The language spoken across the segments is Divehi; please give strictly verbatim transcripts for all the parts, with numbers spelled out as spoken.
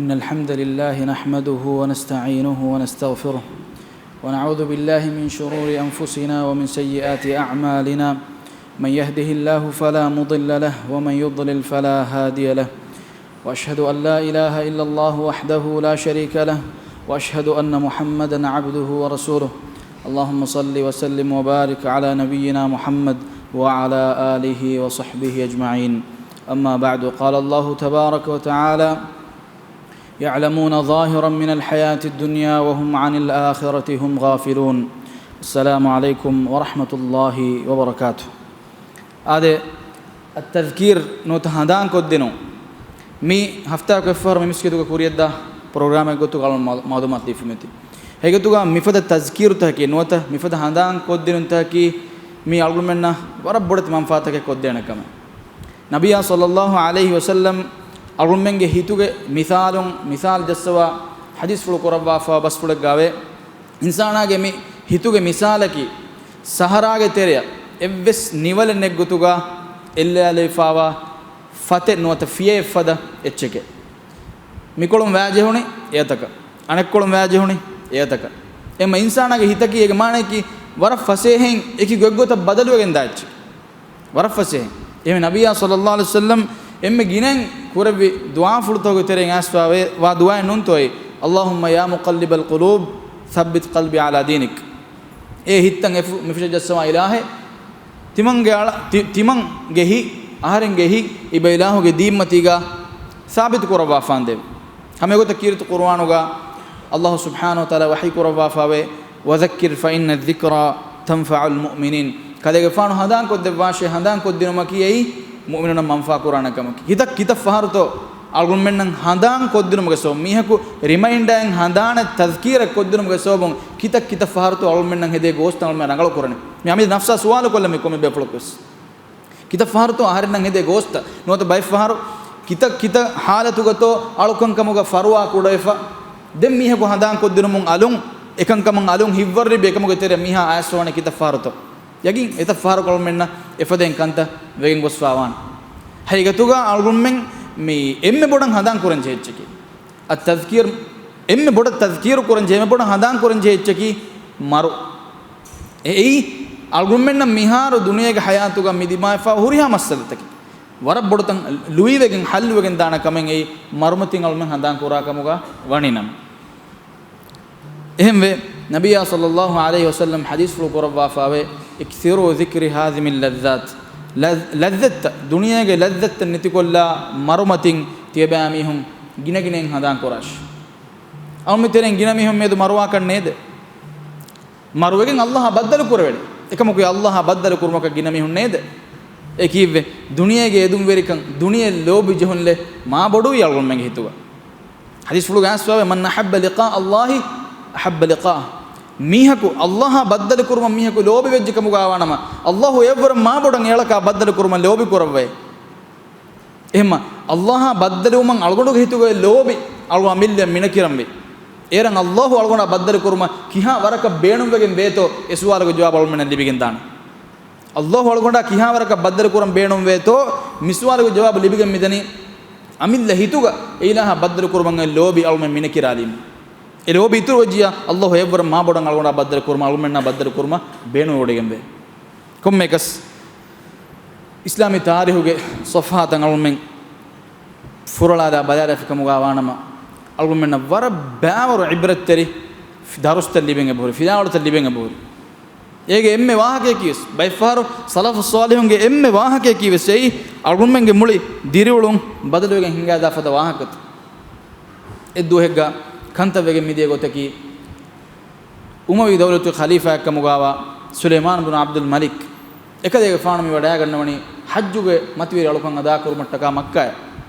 إن الحمد لله نحمده ونستعينه ونستغفره، ونعوذ بالله من شرور أنفسنا ومن سيئات أعمالنا. من يهده الله فلا مضل له، ومن يضلل فلا هادي له. وأشهد أن لا إله إلا الله وحده لا شريك له، وأشهد أن محمدا عبده ورسوله. اللهم صل وسلم وبارك على نبينا محمد وعلى آله وصحبه أجمعين. أما بعد، قال الله تبارك وتعالى: يعلمون ظاهرا من الحياة الدنيا وهم عن الآخرة هم غافلون. السلام عليكم ورحمة الله وبركاته. އާދެ، އައްތަޒްކީރު ނުވަތަ ހަނދާން ކޮށްދިނުން. މި ހަފްތާއަކު އެއްފަހަރު މި މިސްކިތުގަ ކުރިޔަށްދާ ޕްރޮގްރާމެއް ގޮތުގަ އަޅުން މަ-، މައުލޫމާތު ދީފަ މިތި. ހެގޮތުގަ މިފަދަ ތަޒްކީރުތަކަކީ ނުވަތަ މިފަދަ ހަނދާން ކޮށްދިނުންތަކަކީ މީ އަޅުގަނޑުމެންނަށް ވަރަށް ބޮޑެތި މަންފާތަކެއް ކޮށްދޭނެ ކަމެއް. ނަބިއްޔާ ޞައްލައްލާހު ޢަލައިހި ވަސައްލަމް އަޅުގަނޑުމެންގެ ހިތުގެ މިސާލުން، މިސާލު ޖައްސަވާ ޙަދީޘްފުޅު ކުރައްވާފާ ބަސްފުޅެއްގައިވޭ. އިންސާނާގެ މި ހިތުގެ މިސާލަކީ، ސަހަރާގެ ތެރެއަށް އެއްވެސް ނިވަލެއް ނެތްގޮތުގަ އެއްލާލެވިފާވާ ފަތެއް ނުވަތަ ފިޔައެއް ފަދަ އެއްޗެކޭ. މިކޮޅުން ވައިޖެހުނީ އެއަތަކަށް، އަނެއްކޮޅުން ވައިޖެހުނީ އެއަތަކަށް. އެމަ އިންސާނާގެ ހިތަކީ އޭގެ މާނަޔަކީ ވަރަށް ފަސޭހައިން އެކި ގޮތްގޮތަށް ބަދަލުވެގެންދާ އެއްޗެއް. ވަރަށް ފަސޭހައިން. އެހެން ނަބިއްޔާ ޞައްލައްލާހު ޢަލައިހި ވަސައްލަމް އެންމެ ގިނައިން ކުރެއްވި ދުޢާފުޅުތަކުގެ ތެރެއިން އައިސްފާވޭ ވާ ދުޢާއެއް ނޫންތޯއޭ؟ اللهم يا مقلب القلوب ثبت قلبي على دينك. އޭ ހިތްތައް އެފު-، މިފުށަށް ޖައްސަވާ އިލާހޭ، ތިމަންގެ އަޅަ-، ތި-، ތިމަންގެ ހިތް، އަހަރެންގެ ހިތް އިބަ އިލާހުގެ ދީންމަތީގަ ސާބިތު ކުރައްވާފާނދޭވެ. ހަމަ އެގޮތަށް ކީރިތި ޤުރުއާނުގަ ﷲ ސުބްޙާނަހޫ ވަތަޢާލާ ވަޙީ ކުރައްވާފާވޭ، وذكر فإن الذكرى تنفع المؤمنين. ކަލޭގެފާނު ހަނދާންކޮށްދެއްވާށޭ، ހަނދާންކޮށްދިނުމަކީ އެއީ މުއުމިނުންނަށް މަންފާކުރާނެ ކަމަކީ. ހިތަށް ކިތައް ފަހަރުތޯ އަޅުގަނޑުމެންނަށް ހަނދާން ކޮށްދިނުމުގެ ސަބަބުން، މީހަކު ރިމައިންޑާއިން ހަނދާނެއް ތަޒްކީރެއް ކޮށްދިނުމުގެ ސަބަބުން ކިތައް ކިތައް ފަހަރުތޯ އަޅުގަނޑުމެންނަށް ހެދޭ ގޯސްތައް އަޅުގަނޑުމެން ރަނގަޅު ކުރަނީ. މި އަމިއްލަ ނަފްސާ ސުވާލު ކޮށްލަން މި ކޮންމެ ބޭފުޅަކުވެސް. ކިތައް ފަހަރުތޯ އަހަރެންނަށް ހެދޭ ގޯސްތައް ނުވަތަ ބައެއް ފަހަރު ކިތައް ކިތައް ހާލަތުގަތޯ އަޅުކަންކަމުގަ ފަރުވާ ކުޑަވެފަ. ދެން މީހަކު ހަނދާންކޮށްދިނުމުން އަލުން އެކަންކަމުން އަލުން ހިތްވަރުވެރި ބޭކަމުގެ ތެރެއަށް މީހާ އައިސްފަވާނެ ކިތައް ފަހަރުތޯ. ޔަގީން އެތައް ފަހަރަކު އަޅުމެންނަށް އެފަދައިން ކަންތައް ވެގެން ގޮސްފާވާނެ. ހަގީގަތުގަ އަޅުގަނޑުމެން މި އެންމެ ބޮޑަށް ހަނދާން ކުރަން ޖެހޭ އެއްޗަކީ އައްތަޒްކީރު، އެންމެ ބޮޑަށް ތަޒްކީރު ކުރަން ޖެހޭ، އެންމެ ބޮޑަށް ހަނދާން ކުރަން ޖެހޭ އެއްޗަކީ މަރު. އެއީ އަޅުގަނޑުމެންނަށް މިހާރު ދުނިޔޭގެ ހަޔާތުގަ މި ދިމާވެފާ ހުރިހާ މައްސަލަތަކެއް ވަރަށް ބޮޑުތަން ލުއިވެގެން ހައްލުވެގެން ދާނެ ކަމެއް އެއީ މަރުމަތިން އަޅުމެން ހަނދާން ކުރާ ކަމުގަ ވަނީ ނަމަ. އެހެންވެ، ނަބިއްޔާ ޞައްލައްލާހު ޢަލައިހި ވަސައްލަމް ޙަދީޘްފުޅު ކުރައްވާފާވޭ، "اكثروا ذكر هاذم اللذات." ލައް-، ލައްޒަތްތައް، ދުނިޔޭގެ ލައްޒަތްތައް ނެތިކޮށްލާ މަރުމަތިން ތިޔަބައިމީހުން ގިނަގިނައިން ހަނދާން ކުރާށި. އަޅުމެން ތެރެއިން ގިނަ މީހުން މިއަދު މަރުވާކަށް ނޭދެ. މަރުވެގެން ﷲ އާ ބައްދަލު ކުރެވޭނެ. އެކަމަކު ﷲ އާ ބައްދަލު ކުރުމަކަށް ގިނަ މީހުން ނޭދެ. އެ ކީއްވެ؟ ދުނިޔޭގެ އެދުންވެރިކަން، ދުނިޔެ ލޯބި ޖެހުންލެ މާ ބޮޑުވީ އަޅުގަނޑުމެންގެ ހިތުގަ. ޙަދީޘްފުޅުގަ އައިސްފާވޭ، "من أحب لقاء الله أحب لقاءه." މީހަކު ﷲ އާ ބައްދަލު ކުރުމަށް މީހަކު ލޯބި ވެއްޖެ ކަމުގަ ވާނަމަ، ﷲ އެއަށްވުރެ މާ ބޮޑަށް އެއަޅަކާ ބައްދަލު ކުރުމަށް ލޯބި ކުރައްވައޭ. އެހެންމަ، ﷲ އާ ބައްދަލުވުމަށް އަޅުގަނޑުގެ ހިތުގައި ލޯބި އަޅު އަމިއްލަ މިނަކިރަންވީ. އޭރަށް ﷲ އަޅުގަނޑާ ބައްދަލު ކުރުމަށް ކިހާ ވަރަކަށް ބޭނުންވެގެން ވޭތޯ، އެ ސުވާލުގެ ޖަވާބު އަޅުމެންނަށް ލިބިގެން ދާނެ. ﷲ އަޅުގަނޑާ ކިހާވަރަކަށް ބައްދަލު ކުރަން ބޭނުންވޭތޯ، މިސުވާލުގެ ޖަވާބު ލިބިގެން މިދަނީ، އަމިއްލަ ހިތުގަ އެ އިލާހާ ބައްދަލު ކުރުމަށް އެ ލޯބި އަޅުމެން މިނަކިރާލީމަ. އެ ލޯބި އިތުރުވެއްޖިއްޔާ، ﷲ އެއަށްވުރެ މާބޮޑަށް އަޅުގަނޑާ ބައްދަލު ކުރުމަށް، އަޅުމެންނާ ބައްދަލު ކުރުމަށް ބޭނުންވެވޮޑިގެންވޭ. ކޮންމެއަކަސް، އިސްލާމީ ތާރީހުގެ ޞަފްޙާތައް އަޅުމެން ފުރޮޅާލާ ބަލާލާފި ކަމުގަ ވާނަމަ، އަޅުމެންނަށް ވަރަށް ބާވަރު ޢިބްރަތްތެރި ދަރުސްތައް ލިބެން އެބަހުރި، ފިލާވަޅުތައް ލިބެން އެބަހުރި. އޭގެ އެންމެ ވާހަކަޔަކީވެސް، ބައެއްފަހަރު ސަލަފު ޞާލިޙުންގެ އެންމެ ވާހަކަޔަކީވެސް އެއީ، އަޅުގަނޑުމެންގެ މުޅި ދިރިއުޅުން ބަދަލުވެގެން ހިނގާދާ ފަދަ ވާހަކަތައް. އެއްދުވަހެއްގަ ކަންތައް ވެގެން މިދިޔަ ގޮތަކީ، އުމަވީ ދައުލަތުގެ ޚަލީފާއެއްކަމުގައިވާ ސުލައިމާނު ބުނު ޢަބްދުލް މަލިކް އެކަލޭގެފާނު މި ވަޑައިގަންނަވަނީ ޙައްޖުގެ މަތިވެރި އަޅުކަން އަދާކުރުމަށްޓަކާ މައްކާއަށް.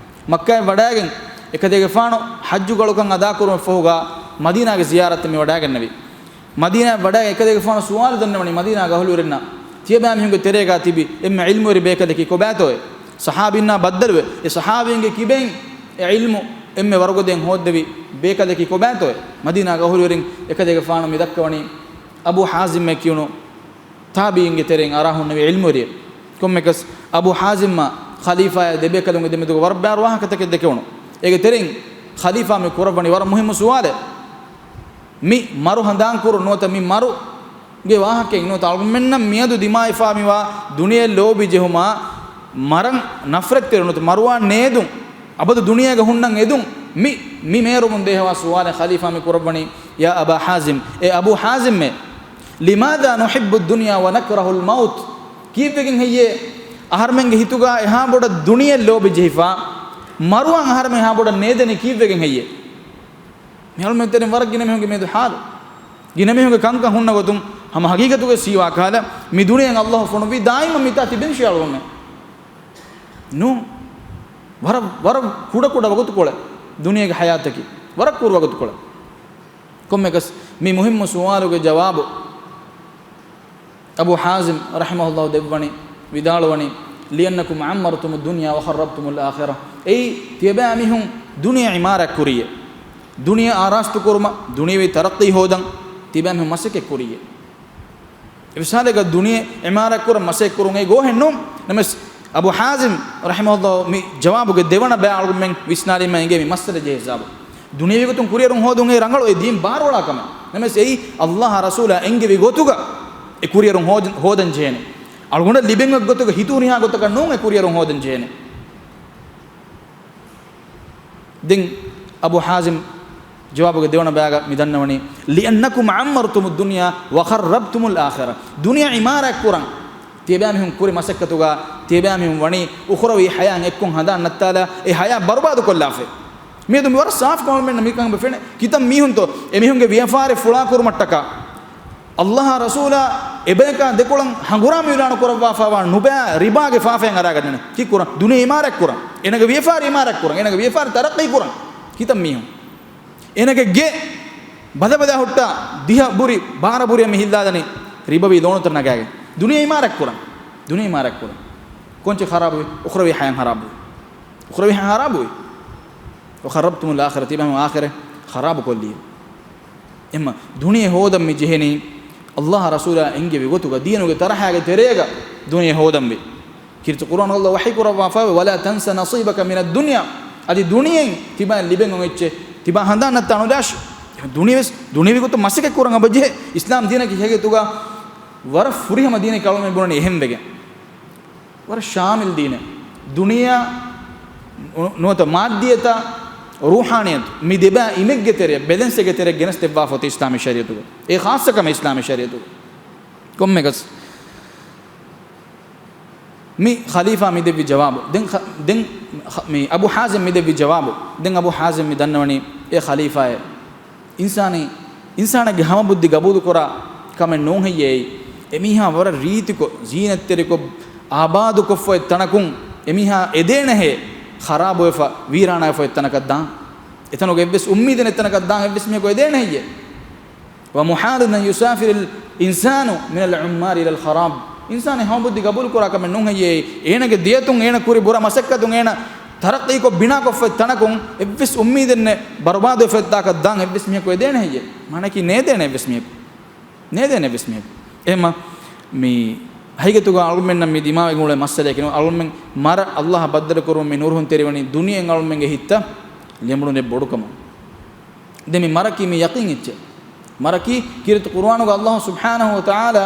މައްކާއަށް ވަޑައިގެން އެކަލޭގެފާނު ޙައްޖުގެ އަޅުކަން އަދާކުރުމަށްފަހުގަ މަދީނާގެ ޒިޔާރަތަށް މި ވަޑައިގެންނެވި. މަދީނާއަށް ވަޑައި އެކަލޭގެފާނު ސުވާލު ދަންނަވަނީ މަދީނާގެ އަހުލުވެރިންނަށް، ތިޔަބައިމީހުންގެ ތެރޭގަ ތިބި އެންމެ ޢިލްމުވެރި ބޭކަލަކީ ކޮބާތޯއޭ؟ ޞަޙާބީންނާ ބައްދަލުވެ، އެ ޞަޙާބީންގެ ކިބައިން އެ ޢިލްމު އެންމެ ވަރުގަދައިން ހޯއްދެވި ބޭކަލަކީ ކޮބާތޯއޭ؟ މަދީނާގެ އަހުލުވެރިން އެކަލޭގެފާނު މި ދައްކަވަނީ އަބޫ ޙާޒިމްއޭ ކިޔުނު ތާބިޢީންގެ ތެރެއިން އަރާ ހުންނެވި ޢިލްމުވެރިއެއް. ކޮންމެއަކަސް އަބޫ ޙާޒިމްއާ ޚަލީފާއާ ދެބޭކަލުންގެ ދެމެދުގަ ވަރަށް ބާރު ވާހަކަތަކެއް ދެކެވުނު. އޭގެ ތެރެއިން ޚަލީފާ މި ކުރައްވަނީ ވަރަށް މުހިއްމު ސުވާލެއް. މި މަރު ހަނދާންކުރުން ނުވަތަ މި މަރުގެ ވާހަކައެއް ނުވަތަ އަޅުގަނޑުމެންނަށް މިއަދު ދިމާވެފާ މިވާ ދުނިޔެ ލޯބި ޖެހުމާ، މަރަން ނަފްރަތްތެރި ނުވަތަ މަރުވާން ނޭދުން، އަބަދު ދުނިޔޭގަ ހުންނަން އެދުން، މި، މި މޭރުމުން ދޭހަވާ ސުވާލެއް ޚަލީފާ މި ކުރައްވަނީ، يا أبا حازم، އޭ އަބޫ ޙާޒިމްއޭ، لماذا نحب الدنيا ونكره الموت؟ ކީއްވެގެން ހެއްޔޭ އަހަރުމެންގެ ހިތުގަ އެހާ ބޮޑަށް ދުނިޔެ ލޯބި ޖެހިފާ، މަރުވާން އަހަރުމެން އެހާ ބޮޑަށް ނޭދެނީ ކީއްވެގެން ހެއްޔޭ؟ މި އަޅުމެން ތެރެއިން ވަރަށް ގިނަ މީހުންގެ މެދު ޙާލު. ގިނަ މީހުންގެ ކަންކަން ހުންނަ ގޮތުން ހަމަ ހަގީގަތުގައި ސީވާ ކަހަލަ، މި ދުނިޔެއިން ﷲ ފޮނުއްވީ ދާއިމަށް މިތާ ތިބެން ޝިޔާ އަޅުގަނޑުމެން. ނޫން. ވަރަށް، ވަރަށް ކުޑަ ކުޑަ ވަގުތުކޮޅެއް ދުނިޔޭގެ ޙަޔާތަކީ. ވަރަށް ކުރު ވަގުތުކޮޅެއް. ކޮންމެއަކަސް މި މުހިއްމު ސުވާލުގެ ޖަވާބު އަބޫ ޙާޒިމް ރަޙިމަހުﷲ ދެއްވަނީ، ވިދާޅުވަނީ، لأنكم عمرتم الدنيا وخربتم الآخرة. އެއީ ތިޔަބައިމީހުން ދުނިޔެ ޢިމާރާތް ކުރިއޭ. ދުނިޔެ އާރާސްތުކުރުމަށް، ދުނިޔެވީ ތަރައްޤީ ހޯދަން ތިބައިމީހުން މަސައްކަތް ކުރިއޭ. އެ މިސާލެއްގަ ދުނިޔެ ޢިމާރާތްކުރަން މަސައްކަތްކުރުން އެއީ ގޯހެއް ނޫން. ނަމަވެސް، އަބޫ ޙާޒިމް ރަޙިމަހުﷲ މި ޖަވާބުގެ ދެވަނަ ބައި އަޅުގަނޑުމެން ވިސްނާލީމަ އެނގޭ މި މައްސަލަ ޖެހޭ ހިސާބު. ދުނިޔެވީ ގޮތުން ކުރިއެރުން ހޯދުން އެއީ ރަނގަޅު، އެއީ ދީން ބާރުއަޅާ ކަމެއް. ނަމަވެސް އެއީ ﷲ އާ ރަސޫލާ އެންގެވި ގޮތުގަ އެ ކުރިއެރުން ހޯދަން، ހޯދަން ޖެހޭނެ. އަޅުގަނޑަށް ލިބެން އޮތް ގޮތުގަ ހިތު ހުރިހާ ގޮތަކަށް ނޫން އެ ކުރިއެރުން ހޯދަން ޖެހޭނެ. ދެން އަބޫ ޙާޒިމް ޖަވާބުގެ ދެވަނަ ބަޔާގަ މި ދަންނަވަނީ، لأنكم عمرتم الدنيا وخربتم الآخرة. ދުނިޔެ ޢިމާރާތް ކުރަން ތިޔަބައިމީހުން ކުރި މަސައްކަތުގަ ތިޔަބައިމީހުން ވަނީ އުޚްރަވީ ޙަޔާތް އެއްކޮށް ހަނދާން ނައްތާލާ އެ ޙަޔާތް ބަރުބާދުކޮށްލާފަ. މިއަދު މި ވަރަށް ސާފު ކަމަށް މިކަން ފެނޭ. ކިތައް މީހުންތޯ އެމީހުންގެ ވިޔަފާރި ފުޅާކުރުމަށްޓަކާ ﷲ އާ ރަސޫލާ އެބަޔަކާ ދެކޮޅަށް ހަނގުރާމަ އިޢުލާނު ކުރައްވާފައިވާ ނުބައި ރިބާގެ ފާފައިން އަރާގަންނަނީ. ކީއްކުރަން؟ ދުނިޔެ ޢިމާރާތްކުރަން. އޭނަގެ ވިޔަފާރި ޢިމާރާތްކުރަން. އޭނަގެ ވިޔަފާރި ތަރައްޤީކުރަން. ކިތައް މީހުން އޭނަގެ ގެ ބަދަ ބަދަ ހުއްޓާ ދިހަ ބުރި، ބާރަ ބުރި މި ހިއްލާދަނީ ރިބަވީ ލޯނުތައް ނަގާގެން. ދުނިޔެ ޢިމާރާތްކުރަން. ދުނިޔެ ޢިމާރާތްކުރަން. ކޮންޗެއް ޚަރާބުވި؟ އުޚްރަވީ ޙަޔާތް ޚަރާބުވި. އުޚްރަވީ ޙަޔާތް ޚަރާބުވި. وخربتم الآخرة، ތިބަހުން އާޚިރަތް ޚަރާބުކޮށްލީ. އެމަ ދުނިޔެ ހޯދަން މި ޖެހެނީ، ﷲ އާ ރަސޫލާ އެންގެވި ގޮތުގަ، ދީނުގެ ތަރަހާގެ ތެރޭގަ ދުނިޔެ ހޯދަންވީ. ކީރިތި ޤުރުއާނުގަ ﷲ ވަޙީ ކުރައްވާފައިވޭ، ولا تنس نصيبك من الدنيا. އަދި ދުނިޔެއިން ތިބާއަށް ލިބެން އޮތް އެއްޗެއް ތިބާ ހަނދާން ނައްތާ ނުލާށި. ދުނިޔެވެސް، ދުނިޔެވީ ގޮތުން މަސައްކަތް ކުރަން އެބަ ޖެހޭ. އިސްލާމް ދީނަކީ ހެގެތުގަ ވަރަށް ފުރިހަމަ ދީނެއް ކަލުމެ ބުނަނީ އެހެންވެގެން. ވަރަށް ޝާމިލް ދީނެއް. ދުނިޔެއާ ނު-، ނުވަތަ މާއްދިއްޔަތާ ރޫޙާނިއްޔަތު، މި ދެބައި އިމެއްގެ ތެރެއަށް، ބެލެންސެއްގެ ތެރެއަށް ގެނެސްދެއްވާފަ އޮތީ އިސްލާމީ ޝަރީޢަތުގަ. އެ ޚާއްޞަ ކަމެއް އިސްލާމީ ޝަރީޢަތުގަ. ކޮންމެއަކަސް މި ޚަލީފާ މި ދެއްވި ޖަވާބު. ދެން ޚަ-، ދެން ޚަ-، މި އަބޫ ޙާޒިމް މި ދެއްވި ޖަވާބު. ދެން އަބޫ ޙާޒިމް މި ދަންނަވަނީ އޭ ޚަލީފާއޭ، އިންސާނީ، އިންސާނެއްގެ ހަމަބުއްދި ގަބޫލުކުރާ ކަމެއް ނޫން ހެއްޔޭ އެއީ؟ އެމީހާ ވަރަށް ރީތިކޮށް، ޒީނަތްތެރިކޮށް، އާބާދުކޮށްފަ އޮތް ތަނަކުން އެމީހާ އެދޭނެހޭ، ޚަރާބުވެފަ، ވީރާނާވެފަ އޮތް ތަނަކަށް ދާން. އެތަނުގަ އެއްވެސް އުއްމީދެއް ނެތް ތަނަކަށް ދާން އެއްވެސް މީހަކު އެދޭނެ ހެއްޔޭ؟ ومحال أن يسافر الإنسان من العمار إلى الخراب. އިންސާނެއް ހަމަބުއްދި ގަބޫލުކުރާ ކަމެއް ނޫން ހެއްޔޭ؟ އޭނަގެ ދެއަތުން، އޭނަ ކުރި ބުރަ މަސައްކަތުން، އޭނަ ތަރައްޤީކޮށް ބިނާކޮށްފަ ތަނަކުން އެއްވެސް އުއްމީދެއް ނެތް، ބަރުބާދުވެފަ އޮތް ތާކަށް ދާން އެއްވެސް މީހަކު އެދޭނެ ހެއްޔޭ؟ މާނައަކީ ނޭދޭނެ އެއްވެސް މީހަކު. ނޭދޭނެ އެއްވެސް މީހަކު. އެހެންމަ މި ހަގީގަތުގަ އަޅުގަނޑުމެންނަށް މި ދިމާވެގެން އުޅޭ މައްސަލައެއް ކިނު، އަޅުމެން މަރަށް ﷲ އާ ބައްދަލުކުރުމުން މި ނުރުހުންތެރިވަނީ ދުނިޔެއިން އަޅުމެންގެ ހިތްތައް ލެނބުނު ދެއް ބޮޑުކަމުން. ދެން މި މަރަކީ މި ޔަޤީން އެއްޗެއް. މަރަކީ ކީރިތި ޤުރުއާނުގަ ﷲ ސުބްޙާނަހޫ ވަތަޢާލާ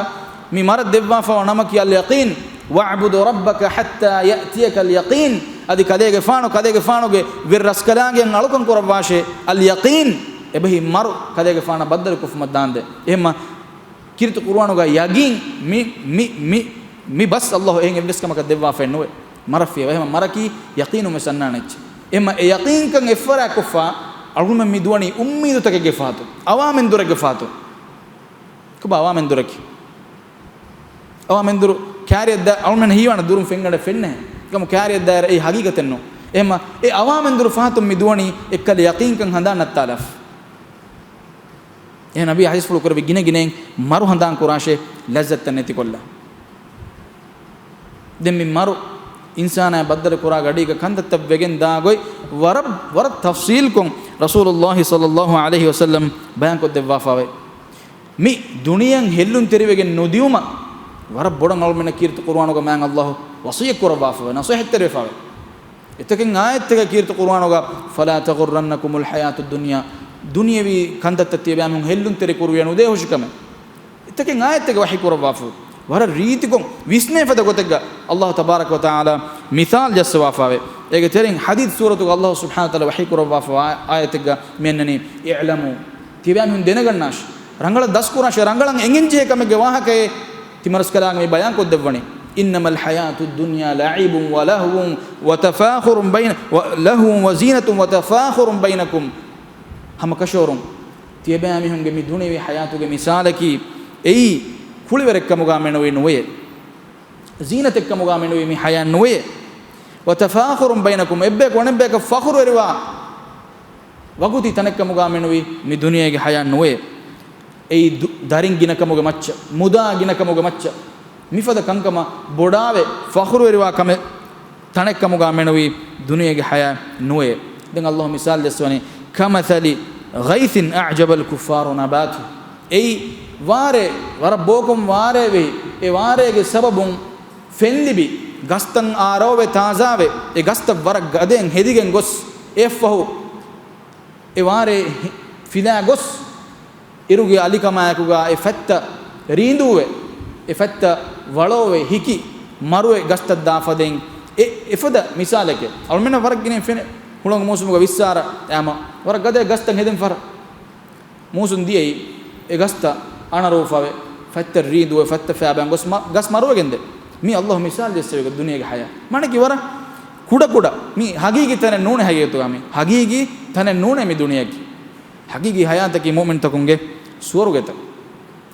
މި މަރަށް ދެއްވާފައިވާ ނަމަކީ اليقين، واعبد ربك حتى يأتيك اليقين. އަދި ކަލޭގެފާނު، ކަލޭގެފާނުގެ ވެރިރަސްކަލާނގެއަށް އަޅުކަން ކުރައްވާށޭ. اليقين، އެބަހީ މަރު ކަލޭގެފާނަށް ބައްދަލުކޮށްފުމަށް ދާންދެން. އެހެންމަ ކީރިތި ޤުރުއާނުގަ ޔަޤީން މި، މި، މި، މި ބަސް ﷲ އެހެން އެއްވެސް ކަމަކަށް ދެއްވާފައެއް ނުވޭ. މަރަށް ފިޔަވަ. އެހެންމަ މަރަކީ ޔަޤީނުން ވެސް އަންނާނެ އެއްޗެއް. އެހެންމަ އެ ޔަޤީންކަން އެއްފަރާތްކޮށްފަ އަޅުގަނޑުމެން މި ދުވަނީ އުއްމީދުތަކެއްގެ ފަހަތުން، އަވާމެން ދުރެއްގެ ފަހަތުން. ކޮބާ އަވާމެން ދުރަކީ؟ އަވާމެން ދުރު ކާރިއަށް ދާ، އަޅުމެން ހީވާނެ ދުރުން ފެންގަނޑެއް ފެންނަހެން. އެކަމު ކާރިއަށް ދާއިރަށް އެއީ ހަގީގަތެއް ނޫން. އެހެންމަ އެ އަވާމެން ދުރު ފަހަތުން މި ދުވަނީ އެއްކަލަ ޔަޤީންކަން ހަނދާން ނައްތާލާފަ. އެހެން ނަބީ ޙަދީޘްފުޅު ކުރެއްވި ގިނަ ގިނައިން މަރު ހަނދާން ކުރާށޭ، ލައްޒަތްތައް ނެތިކޮށްލާ. ދެން މި މަރު އިންސާނާއާ ބައްދަލު ކުރާ ގަޑީގަ ކަންތައްތައް ވެގެން ދާ ގޮތް ވަރަށް، ވަރަށް ތަފްޞީލްކޮށް ރަސޫލުﷲ ޞައްލަﷲ ޢަލައިހި ވަސައްލަމް ބަޔާންކޮށްދެއްވާފައިވޭ. މި ދުނިޔެއަށް ހެއްލުންތެރިވެގެން ނުދިއުމަށް ވަރަށް ބޮޑަށް އަޅުމެންނަށް ކީރިތި ޤުރުއާނުގަ މާތް ﷲ ވަޞިއްޔަތް ކުރައްވާފައިވޭ، ނަޞޭޙަތްތެރިވެފައިވޭ. އެތަކެއް އާޔަތްތަކެއް ކީރިތި ޤުރުއާނުގަ، "فلا تغرنكم الحياة الدنيا." ދުނިޔެވީ ކަންތައްތައް ތިޔަބައިމީހުން ހެއްލުންތެރި ކުރުވިޔަ ނުދޭހުށި ކަމެއް. އެތަކެއް އާޔަތްތަކެއް ވަޙީ ކުރައްވާފަ. ވަރަށް ރީތިކޮށް ވިސްނޭ ފަދަ ގޮތެއްގަ ﷲ ތަބާރަކަ ވަތަޢާލާ މިސާލު ޖައްސަވާފަވޭ. އޭގެ ތެރެއިން ޙަދީޘް ސޫރަތުގަ ﷲ ސުބްޙާނަހޫ ވަތަޢާލާ ވަޙީ ކުރައްވާފަވާ އާޔަތެއްގަ މިއަންނަނީ، "اعلموا." ތިޔަބައިމީހުން ދެނެގަންނާށި. ރަނގަޅަށް ދަސްކުރާށި، ރަނގަޅަށް އެނގެންޖެހޭ ކަމެއްގެ ވާހަކައެއް ތިމަރަސްކަލާނގެ މި ބަޔާން ކޮށްދެއްވަނީ. "إنما الحياة الدنيا لعب ولهو وتفاخر بين، ولهو وزينة وتفاخر بينكم." ހަމަކަށަވަރުން ތިޔަބައިމީހުންގެ މި ދުނިޔެވީ ޙަޔާތުގެ މިސާލަކީ، އެއީ ކުޅިވަރެއްކަމުގާ މެނުވީ ނުވެޔޭ. ޒީނަތެއްކަމުގާ މެނުވީ މި ޙަޔާތް ނުވެޔޭ. وتفاخر بينكم، އެއްބަޔަކު އަނެއްބަޔަކަށް ފަޚުރުވެރިވާ ވަގުތީ ތަނެއްކަމުގާ މެނުވީ މި ދުނިޔޭގެ ޙަޔާތް ނުވެޔޭ. އެއީ ދު-، ދަރިން ގިނަކަމުގެ މައްޗަށް، މުދާ ގިނަކަމުގެ މައްޗަށް، މިފަދަ ކަންކަމަށް ބޮޑާވެ ފަޚުރުވެރިވާ ކަމެއް ތަނެއްކަމުގާ މެނުވީ ދުނިޔޭގެ ޙަޔާތް ނުވެޔޭ. ދެން ﷲ މިސާލު ޖައްސަވަނީ، كمثل غيث أعجب الكفار نباته. އެއީ ވާރޭ، ވަރަށް ބޯކޮން ވާރޭ ވެހި، އެ ވާރޭގެ ސަބަބުން ފެންލިބި ގަސްތައް އާރޯވެ ތާޒާވެ، އެ ގަސްތައް ވަރަށް ގަދައިން ހެދިގެން ގޮސް، އެއަށްފަހު އެ ވާރޭ ހި-، ފިލާ ގޮސް، އިރުގެ އަލިކަމާއެކުގާ އެ ފަތްތައް ރީނދޫވެ، އެ ފަތްތައް ވަޅޯވެ ހިކި، މަރުވެ ގަސްތައް ދާފަދައިން އެ އެފަދަ މިސާލެކޭ. އަޅުމެންނަށް ވަރަށް ގިނައިން ފެނޭ، ހުޅަނގު މޫސުމުގަ ވިއްސާރަ އައިމަ ވަރަށް ގަދަ ގަސްތައް ހެދެން ފަރަ. މޫސުން ދިޔައީ އެ ގަސްތައް އަނަރޫފަވެ، ފަތްތައް ރީނދޫވެ، ފަތްތައް ފައިބައިން ގޮސް މަ-، ގަސް މަރުވެގެންދޭ. މީ ﷲ މިސާލު ޖެއްސެވި ދުނިޔޭގެ ޙަޔާތް. މާނައަކީ ވަރަށް ކުޑަކުޑަ. މީ ޙަޤީޤީ ތަނެއް ނޫނޭ ޙަޤީޤަތުގަ. މީ ޙަޤީޤީ ތަނެއް ނޫނޭ މި ދުނިޔެއަކީ. ޙަޤީޤީ ޙަޔާތަކީ މުއުމިންތަކުންގެ ސުވަރުގެތައް.